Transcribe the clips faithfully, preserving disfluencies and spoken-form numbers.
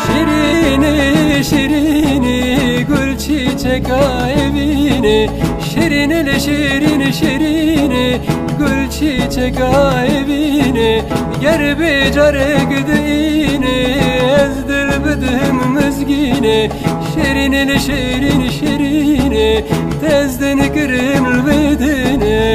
Şirînî, şirînî, gul çîçeka evînê. Şirînî li şirînî, şirînî, gul çîçeka evînê. Ger bê carek diînê, ez dil bidim mizgînê. Şirînî li şirînî, şirînî, tez din kirim li vê dinê.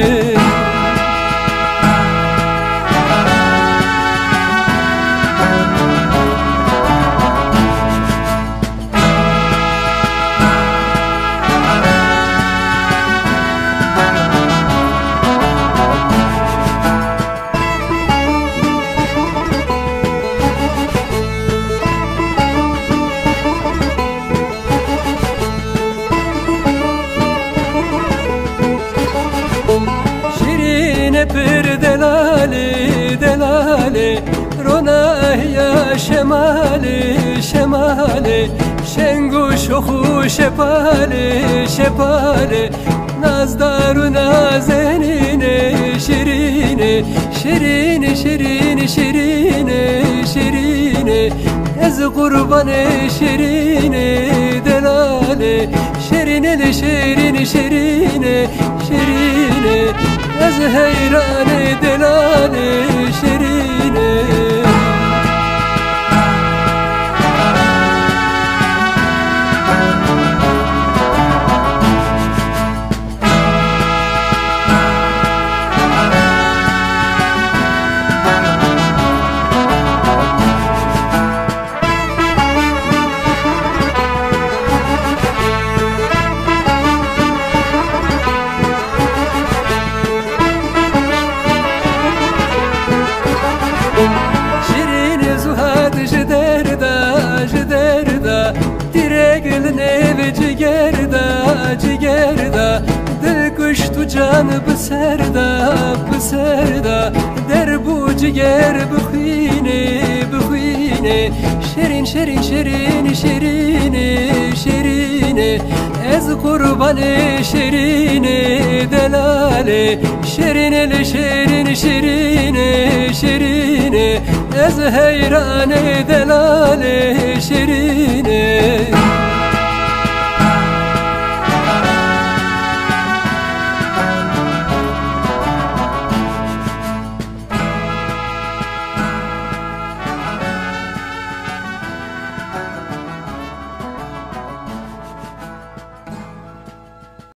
Şirîne pir delalê, delalê, ronahiya şemalê, şemalê, şeng û şox û şepalê, şepalê, nazdar û nazenîne. Şirîne, şirîne, şirîne, şirîne, şirîne, ez qurbanê şirîne, delalê. Şirîne li şirîne, şirîne, şirîne, ez heyranê delalê şirîne. Şirîn zuhat ji derda, ji derda, tîrek li nêv cigerda, cigerda, dil kuşt û can bi serda, bi serda, derbû ciger bi xwînê, bi xwînê. Şirîn, şirîn, şirîn, şirînê, şirînê, ez qurbanê şirînê, delalê. Şirînê li şirîn, şirînê, şirînê, ez heyranê delalê şirînê.